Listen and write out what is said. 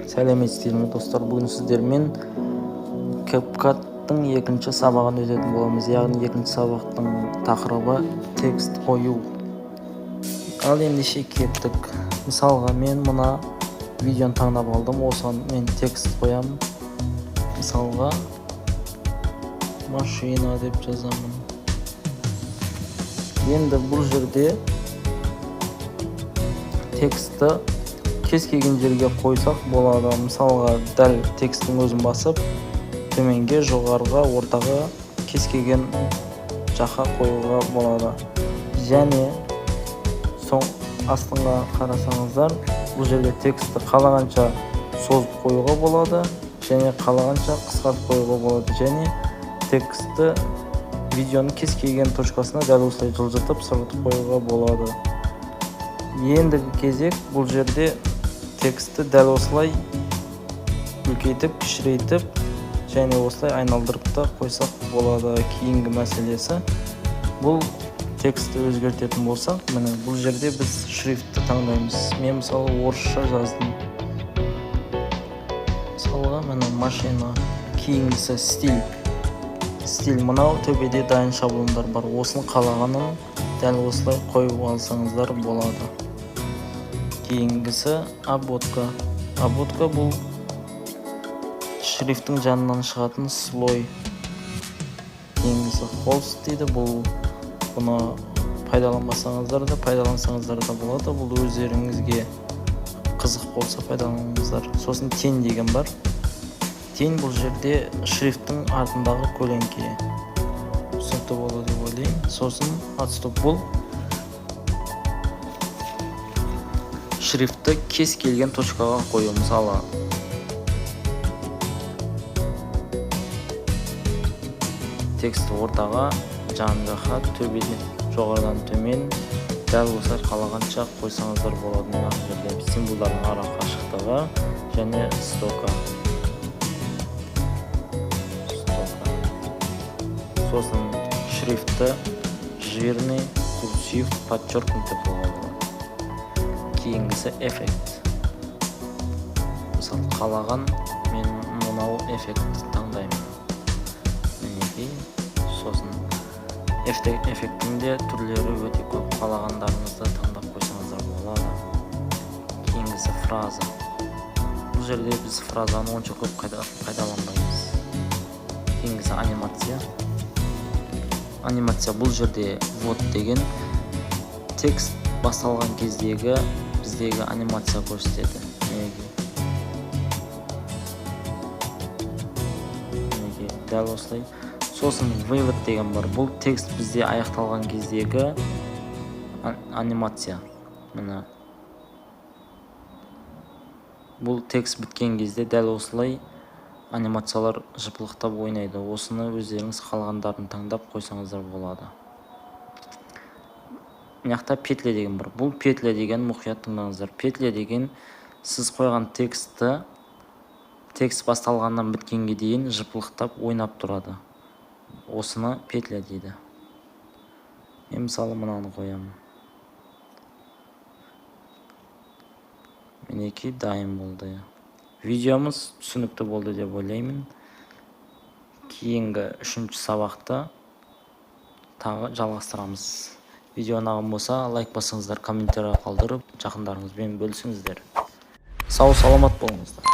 Сәлеметсіздер ме, достар! Бүгін сіздермен CapCut-тың екінші сабағын өтетін боламыз, яғни екінші сабақтың тақырыбы – текст қою. Ал ендеше кеттік. Мысалға, мен мына видеоны таңдап алдым, осыған мен текст қоямын. Мысалға, «машина» деп жазамын. Енді бұл жерде текстті кез келген жерге қойсақ болады. Мысалға, дәл тексттің өзін басып, төменге, жоғарыға, ортаға, кез келген жаққа қоюға болады. Және соң астыңға қарасаңыздар, бұл жерде текстті қалағанша созып қоюға болады және қалағанша қысқартып қоюға болады. Және текстті видеоның кез келген точкасына дәл осылай жылжытып, сырғытып қоюға болады. Ендігі кезек, бұл жерде текстті дәл осылай үлкейтіп, кішірейтіп және осылай айналдырып та қойсақ болады. Кейінгі мәселесі, бұл текстті өзгертетін болсақ, міне, бұл жерде біз шрифтті таңдаймыз. Мен, мысалы, орысша жаздым. Мысалға, міне, «машина». Кейінгісі – стиль. Стиль, мынау төбеде дайын шаблондар бар, осыны қалағанын дәл осылай қойып алсаңыздар болады. Кейінгісі – обводка. Обводка – бұл шрифттің жанынан шығатын слой. Кейінгісі холст дейді. Бұл, бұны пайдаланбасаңыздар да, пайдалансаңыздар да болады, бұл өздеріңізге қызық болса, пайдаланыңыздар. Сосын тень деген бар. Тень – бұл жерде шрифттің артындағы көлеңке. Түсінікті болды деп ойлаймын. Сосын отступ. Бұл шрифтті кез келген точкаға қою. Мысалы, текстті ортаға, жан жаққа, төбеден, жоғарыдан төмен, дәл осылай қалағанша қойсаңыздар болады. Мына жерде символдардың ара қашықтығы және стока. Сосын шрифтті жирный, курсив, подчеркнутый қылуға болады. Кейінгісі – эффект. Мысалы, қалаған, мен мынау эффектті таңдаймын, мінекей. Сосын эффекттің де түрлері өте көп, қалағандарыңызды таңдап қойсаңыздар болады. Кейінгісі – фраза. Бұл жерде біз фразаны онша көп пайдаланбаймыз. Кейінгісі – анимация. Анимация, бұл жерде «ввод» деген текст басталған кездегі біздегі анимация көрсетеді. Мінекей, мінекей, дәл осылай. Сосын «вывод» деген бар. Бұл текст бізде аяқталған кездегі анимация. Міне, бұл текст біткен кезде дәл осылай анимациялар жыпылықтап ойнайды. Осыны өздеріңіз қалағандарын таңдап қойсаңыздар болады. Мына жақта «петля» деген бар. Бұл «петля» деген, мұқият тыңдаңыздар, «петля» деген сіз қойған текстті текст басталғаннан біткенге дейін жыпылықтап ойнап тұрады. Осыны «петля» дейді. Мен, мысалы, мынаны қоямын. Мінекей, дайын болды. Видеомыз түсінікті болды деп ойлаймын. Кейінгі үшінші сабақты тағы жалғастырамыз. Видео ұнаған болса, лайк басыңыздар, комментарий қалдырып, жақындарыңызбен бөлісіңіздер. Сау саламат болыңыздар!